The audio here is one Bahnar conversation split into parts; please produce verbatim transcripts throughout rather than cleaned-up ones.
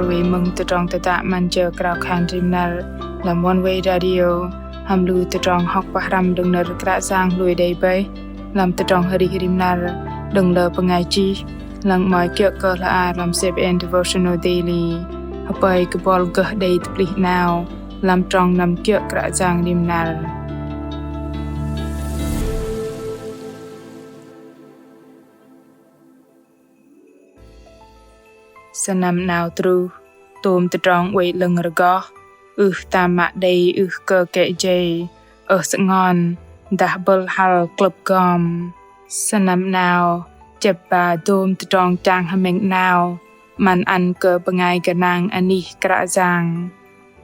Wei mơ̆ng tơdrong tơdă 'Măn jơ krao khan rim năr lăm One Way Radio hăm lu tơdrong hŏk pơhrăm đơ̆ng nơ̆r Kră Yang lui đei bơih lăm tơdrong arih rim năr đơ̆ng lơ bơngai chih, lăng 'mơ̆i kiơ̆ kơ hla ar lăm CBN Devotional Daily. Hơpơi kơ buăl gơh đei tơplih 'nao lăm trong năm kiơ̆ Kră Yang rim năr. Sơnăm 'nao truh, tôm tơdrong oei 'lơ̆ng rơgoh, ưh tam mă đei ưh kơ kĕ jei, ơh sơngon, dah bơ̆l hăl klơ̆p gom. Sơnăm 'nao, chĕp ba dôm tơdrong chang hơmĕng 'nao, 'măn ăn kơ bơngai gơnang anih Kră Yang.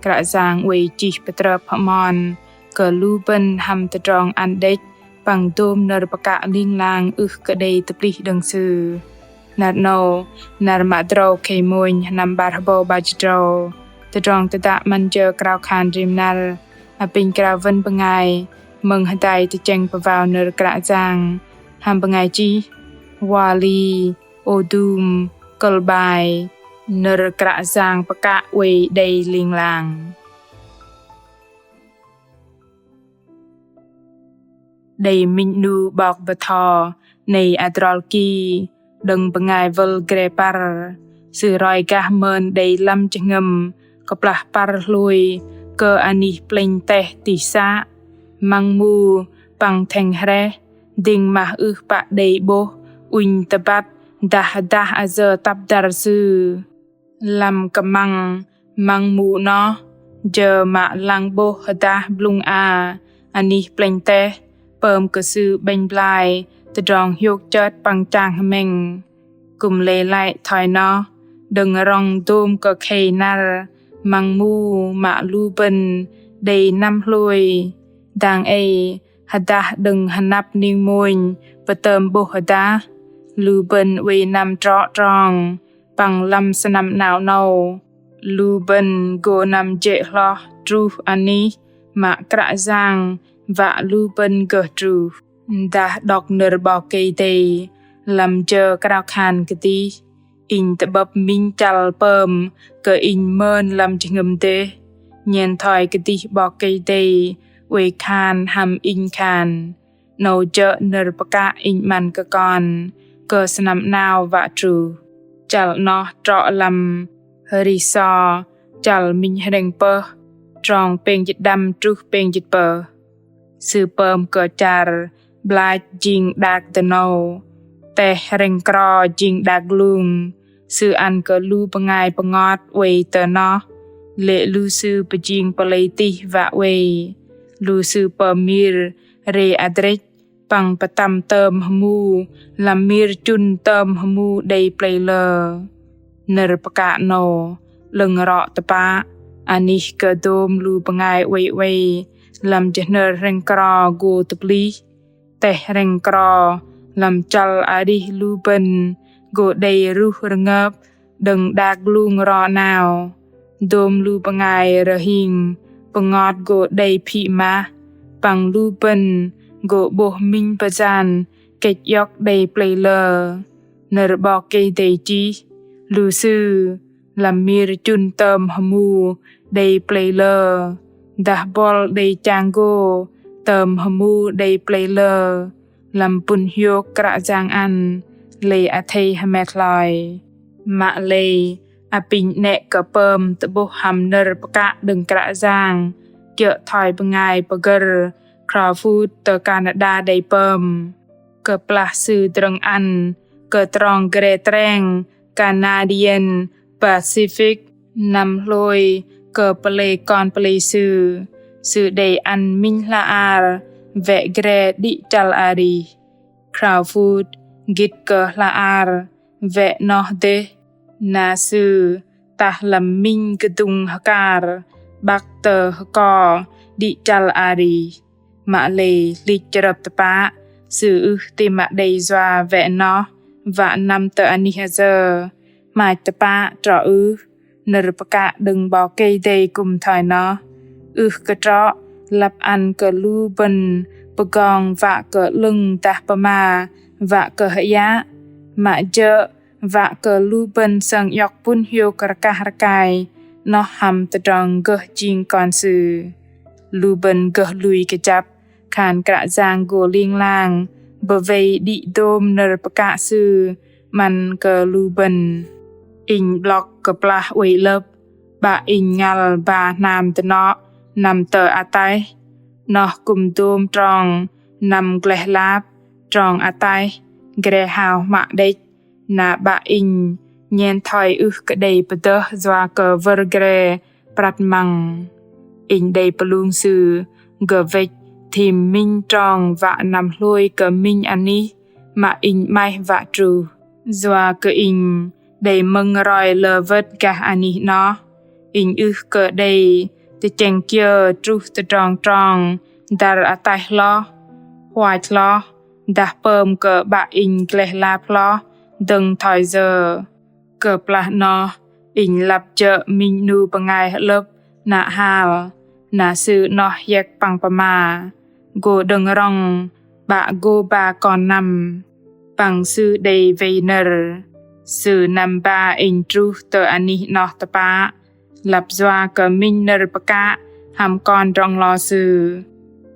Kră Yang oei chih pơtrơp hơmon kơ lu bơ̆n hăm tơdrong ăn đĕch păng dôm nơ̆r pơkă ling lang ưh kơ đei tơplih đơ̆ng Sư. Năr 'nâu, năr mă tơdrâu khei mônh sơnăm 'bar hơbâu 'bar jĭt tơdrâu. Tơdrong tơdă 'Măn jơ krao khan rim năr apinh krao wơ̆n bơngai mơ̆ng hơdai tơchĕng pơwao nơ̆r Kră Yang hăm bơngai chih Wali Odum, kơ̆l 'bai: Nơ̆r Kră Yang pơkă oei đei ling lang. Đei minh 'nu 'bok bơtho, 'nĕ adrol ki, đơ̆ng bơngai wơl gre păr, sư roi gah mơn đei lăm jơhngơ̆m kơplah păr hlôi kơ anih plĕnh teh tih să, măng mu păng thĕng hrĕh, dĭng mah ưh pă đei 'bôh ŭnh tơbăt dah hơdah ayơ tăp dăr sư. Lăm kơmăng măng mu 'noh, jơ mă lăng 'bôh hơdah blŭng a anih plĕnh teh, pơm kơ sư 'bĕnh blai tơdrong hiôk chơt păng chang hơmĕng. Kư̆m lei lăi thoi noh, đơ̆ng rŏng dôm kơ khei năr, măng mu mă lu bơ̆n đei năm hlôi. Dang ei, hơdah đơ̆ng hơnăp ning mônh pơtơm 'bôh hơdah, lu bơ̆n oei năm trŏ trong, păng lăm sơnăm 'nao 'nâu, lu bơ̆n gô năm jê̆ hloh truh anih mă Kră Yang wă lu bơ̆n gơh truh. Dah đŏk nơ̆r 'Bok Kei-Dei lăm jơ krao khan kơdih, inh tơ'bơ̆p minh chăl pơm kơ inh mơn lăm jơhngơ̆m dêh, nhen thoi kơdih 'Bok Kei-Dei oei khan hăm inh khan. 'Nâu jơ̆ nơ̆r pơkă inh 'măn kơ kon kơ sơnăm 'nao wă truh. Chăl 'noh trŏ lăm Hơri So, chăl minh hrĕng pơh, trong pêng jĭt đăm truh pêng jĭt pơh. Sư pơm kơ char 'blach jing đak dơnâu, teh hrĕng kro jing đak glung. Sư ăn kơ lu bơngai pơngot oei tơ noh, lê̆ lu sư pơjing pơlei tih wă oei. Lu sư pơm mir rê adrĕch păng pơtăm tơm hơmu lăm mir chŭn tơm hơmu đei plei lơ. Nơ̆r pơkă 'nâu 'lơ̆ng rŏ tơpă anih kơ dôm lu bơngai oei oei lăm jơhnơr hrĕng kro gô tơplih. Teh hrĕng kro lăm chăl arih lu bơ̆n gô đei ruh rơngơp đơ̆ng đak glung ro 'nao. Dôm lu bơngai rơhing pơngot gô đei phĭ mah, păng lu bơ̆n gô 'bôh minh pơyan kĕch iŏk đei plei lơ. Nơ̆r 'Bok Kei-Dei chih, lu sư lăm mir chŭn tơm hơmu đei plei lơ, dah buăl đei chang gô tơm hơmu đei plei lơ lăm pŭn hiôk Kră Yang ăn, lei athei hơmet hloi. Mă lei apinh 'nĕ kơ pơm tơ'bôh hăm nơ̆r pơkă đơ̆ng Kră Yang, kiơ̆ thoi bơngai pơgơ̆r Crawford tơ Canada đei pơm. Kơplah sư drơ̆ng ăn kơ trong gre treng Canadian Pacific năm hlôi kơ pơlei kon pơlei sư, sư đei ăn minh hla ar wĕ gre đĭ chăl arih. Crawford gĭt kơ hla ar wĕ noh dêh, na sư tah lăm minh kơdŭng hơkar 'băk tơ hơko đĭ chăl arih. Mă lei hlĭch chrơp tơpă, sư ưh ti mă đei yua wĕ noh wă năm tơ anih ayơ. Hmach tơpă trŏ ưh, nơ̆r pơkă đơ̆ng 'Bok Kei-Dei kư̆m thoi noh. Ưh kơ trŏ lăp ăn kơ lu bơ̆n pơgong wă kơ 'lơ̆ng dah pơma wă kơ hơyă, mă jơ̆ wă kơ lu bơ̆n sơng iŏk pŭn hiôk rơkah rơkai 'noh hăm tơdrong gơh jing kon Sư. Lu bơ̆n gơh lui kơjăp khan Kră Yang gô ling lang bơwei đĭ dôm nơ̆r pơkă Sư 'măn kơ lu bơ̆n. Inh 'blŏk kơplah oei 'lơ̆p, 'Bă inh ngăl ba hnam dơnŏ năm tơ ataih, 'noh kư̆m dôm trong năm gleh lap, trong ataih gre hao hmă đĕch, na 'bă inh nhen thoi ưh kơ đei pơdơh yua kơ wơ̆r gre prăt măng. Inh đei pơlung sư gơh wĕch thim minh trong wă năm hlôi kơ minh anih mă inh 'maih wă truh. Yua kơ inh đei mơ̆ng roi lơ wơ̆t gah anih 'noh, inh ưh kơ đei tơchĕng kiơ truh tơdrong trong dăr ataih hloh, huach hloh, dah pơm kơ 'bă inh gleh lap hloh dơ̆ng thoi yơ. Kơplah 'noh, inh lăp jơ̆ minh 'nu bơngai hơ'lơ̆p nă hal, na sư 'noh hiĕk păng pơma: Gô đơ̆ng rŏng, 'bă gô ba kon năm. Păng sư đei wei nơ̆r. Sư năm ba inh truh tơ anih 'noh tơpă, lăp yua kơ minh nơ̆r pơkă hăm kon drŏ nglo sư.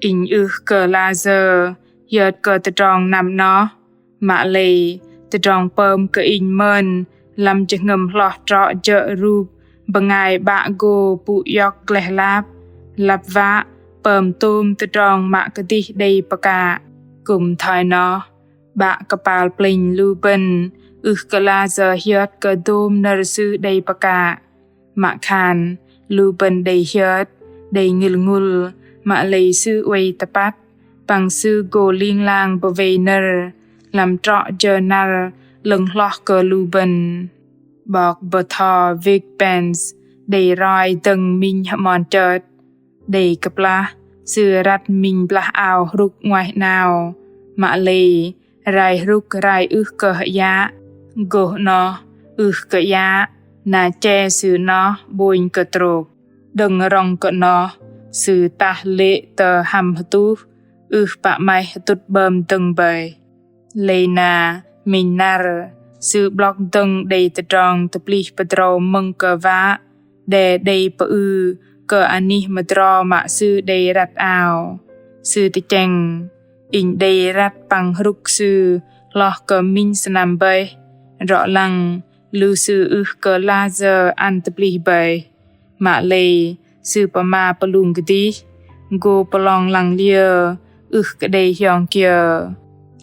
Inh ưh kơ layơ hiơt kơ tơdrong năm 'noh. Mă lei, tơdrong pơm kơ inh mơn lăm jơhngơ̆m hloh trŏ jơ̆ rup bơngai 'bă gô pŭ iŏk gleh lap, lăp wă pơm tôm tơdrong mă kơdih đei pơkă. Kư̆m thoi noh, 'bă kơpal plĕnh lu bơ̆n ưh kơ layơ hiơt kơ dôm nơ̆r sư đei pơkă. Mă khan lu bơ̆n đei hiơt, đei ngŭl ngŭl, mă lei sư oei tơpăt, păng sư gô ling lang bơwei nơ̆r lăm trŏ jơ năr 'lơ̆ng hloh kơ lu bơ̆n. 'Bok bơtho Vic Pence đei roi dơ̆ng minh hơmon chơt. Đei kơplah sư răt minh blah ao hrŭk 'nguaih 'nao, mă lei rai hrŭk rai ưh kơ hơyă, gôh 'noh ưh kơ yă, na che sư 'noh 'bônh kơ trôk. Đơ̆ng rŏng kơ 'noh, sư tah lê̆ tơ hăm hơtuh, ưh pă 'maih hơtŭt 'bơm dơ̆ng bơih. Lei na minh năr, sư 'blŏk dơ̆ng đei tơdrong tơplih pơdrâu mơ̆ng kơ wă đe đei pơư kơ anih mơdro mă sư đei răt ao. Sư tơchĕng: Inh đei răt păng hrŭk sư hloh kơ minh sơnăm bơih. Rŏ lăng, lu sư ưh kơ layơ ăn tơplih bơih. Mă lei sư pơma pơlung kơdih: Gô pơlong lăng liơ, ưh kơ đei hiong kiơ.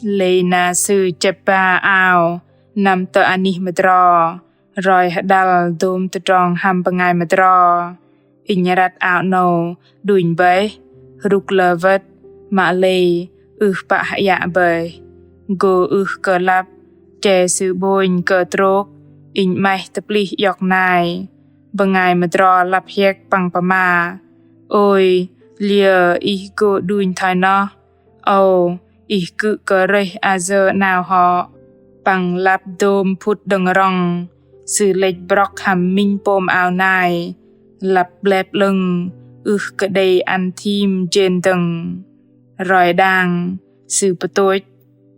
Lei na sư chĕp ba ao năm tơ anih mơdro, roi hơđăl dôm tơdrong hăm bơngai mơdro. Inh răt ao 'nâu đunh bơih, hrŭk lơ wơ̆t, mă lei ưh pă hơyă bơih. Gô ưh kơ lăp che sư 'bônh kơ trôk, inh 'maih tơplih iŏk nai. Bơngai mơdro lăp hiĕk păng pơma: Ôi, liơ ih gô đunh thoi noh? Âu, ih kư̆ kơ rơih ayơ 'nao hŏ. Păng lăp dôm phŭt đơ̆ng rŏng, sư lĕch brŏk hăm minh pôm ao nai, lăp 'blep 'lơ̆ng, ưh kơ đei ăn thim jên dơ̆ng. Roi đang, sư pơtôch: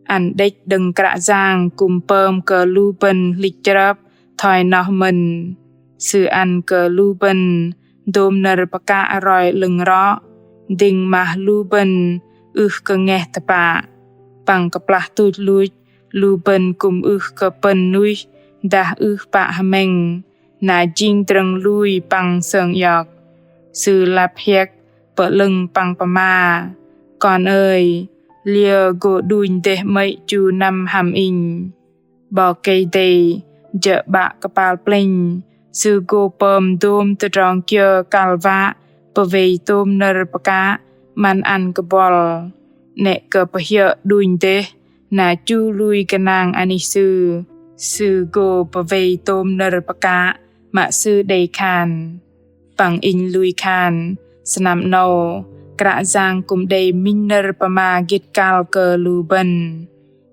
Ăn đĕch đơ̆ng Kră Yang kư̆m pơm kơ lu bơ̆n hlĭch chrơp thoi noh mơ̆n. Sư ăn kơ lu bơ̆n dôm nơ̆r pơkă roi 'lơ̆ng rŏ, dĭng mah lu bơ̆n ưh kơ ngeh tơpă. Păng kơplah tuch luch, lu bơ̆n kư̆m ưh kơ pơ̆n nuih dah ưh pă hơmĕng, na jing drơ̆ng lui păng sơng iŏk. Sư lăp hiĕk pơ'lơ̆ng păng pơma: Kon ơi, liơ gô đunh dêh 'mơ̆i chu năm hăm inh? 'Bok Kei-Dei jơ̆ 'bă kơpal plĕnh, sư gô pơm dôm tơdrong kiơ kăl wă pơwei tôm nơ̆r pơkă 'măn ăn kơ buăl. 'Nĕ kơ pơhiơ̆ đunh dêh na chu lui gơnang anih sư, sư gô pơwei tôm nơ̆r pơkă mă sư đei khan. Păng inh lui khan, sơnăm 'nâu, Kră Yang kư̆m đei minh nơ̆r pơma gĭt kăl kơ lu bơ̆n.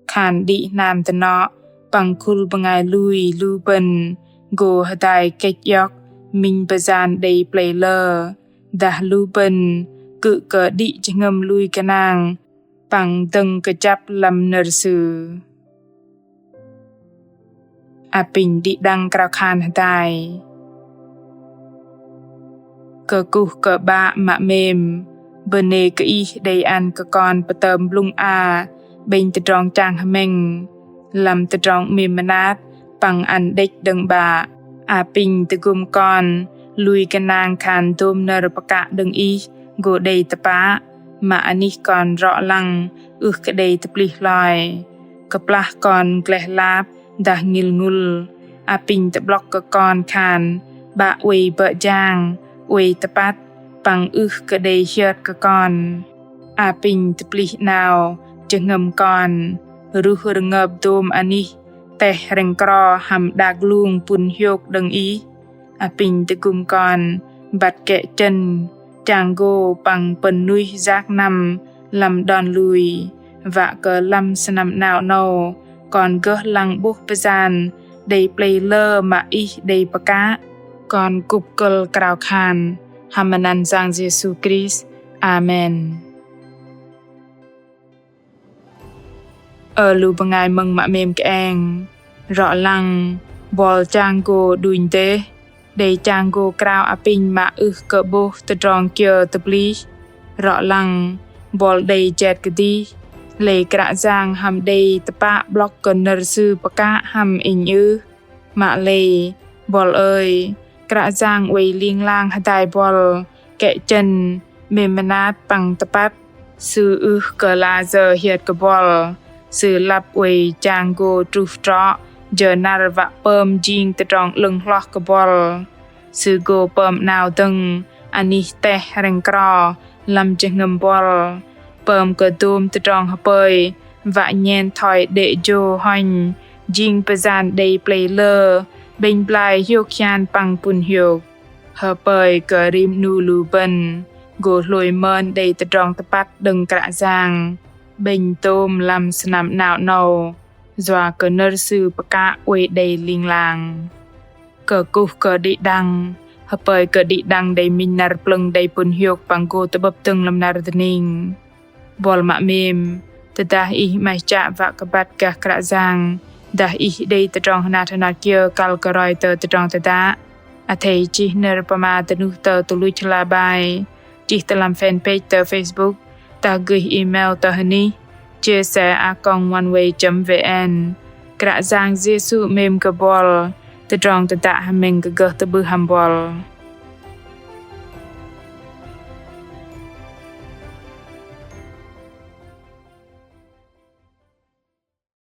Khan đĭ hnam dơnŏ păng khul bơngai lui lu bơ̆n gô hơdai kĕch iŏk minh pơyan đei plei lơ, dah lu bơ̆n kư̆ kơ đĭ jơhngơ̆m lui gơnang păng dơ̆ng kơjăp lăm nơ̆r Sư. apinh đĭ đăng krao khan hơdai. Kơkuh kơ 'Bă mă 'mêm, bơnê kơ Ih đei ăn kơ kon pơtơm blŭng a 'bĕnh tơdrong chang hơmĕng lăm tơdrong 'mêm mơnat păng ăn đĕch đơ̆ng 'Bă. Apinh tơgŭm kon lui gơnang khan dôm nơ̆r pơkă đơ̆ng Ih gô đei tơpă, mă anih kon rŏ lăng ưh kơ đei tơplih hloi. Kơplah kon gleh lap dah ngil ngŭl, apinh tơ'blŏk kơ kon khan 'Bă oei bơ̆ jang, oei tơpăt, păng ưh kơ đei hiơt kơ kon. Apinh tơplih 'nao jơhngơ̆m kon, ruh rơngơp dôm anih teh rĕng kro hăm đak glung pŭn hiôk đơ̆ng Ih. Apinh tơgŭm kon băt kĕ chơ̆n chang gô păng pơ̆n nuih yak năm lăm đon lui, wă kơ lăm sơnăm 'nao 'nâu kon gơh lăng 'bôh pơyan đei plei lơ mă Ih đei pơkă. Kon kŭp kơ̆l krao khan hăm anăn Yang Yêsu Krist. Amen. Ơ lu bơngai mơ̆ng mă 'mêm kơeng, rŏ lăng buăl chang gô đunh dêh, đei chang gô krao apinh mă ưh kơ 'bôh tơdrong kiơ tơplih. Rŏ lăng buăl đei jet kơdih, lei Kră Yang hăm đei tơpă 'blŏk kơ nơ̆r Sư pơkă hăm inh ưh? Mă lei, buăl ơi, Kră Yang oei ling lang hơdai buăl kĕ chơ̆n, 'mêm mơnat păng tơpăt. Sư ưh kơ lah jơ hiơt kơ buăl. Sư lăp oei chang gô truh trŏ jơ năr wă pơm jing tơdrong 'lơ̆ng hloh kơ buăl. Sư gô pơm 'nao dơ̆ng anih teh rĕng kro lăm jơhngơ̆m buăl, pơm kơ dôm tơdrong hơpơi wă nhen thoi đê̆ jô honh jing pơyan đei plei lơ, 'bĕnh blai hiôk hian păng pŭn hiôk. Hơpơi kơ rim 'nu lu bơ̆n gô hlôi mơn đei tơdrong tơpăt đơ̆ng Kră Yang 'bĕnh tôm lăm sơnăm 'nao 'nâu, yua kơ nơ̆r Sư pơkă oei đei ling lang. Kơkuh kơ đĭ đăng, hơpơi kơ đĭ đăng đei minh năr plơ̆ng đei pŭn hiôk păng gô tơ'bơ̆p dơ̆ng lăm năr dơning. Buăl mă 'mêm, tơdah ih 'maih chă wă kơ băt gah Kră Yang, dah ih đei tơdrong hơnat hơnot kiơ kăl kơ roi tơ tơdrong tơdă, athei chih nơ̆r pơma dơnuh tơ tơluch hla bơar, chih tơ lăm fanpage tơ Facebook, dah gơih email tơ hơnih chia sẻ a còng oneway chấm vn. Kră Yang Yêsu 'mêm kơ buăl, tơdrong tơdă hơmĕng kơ gơh tơ'bưh hăm buăl.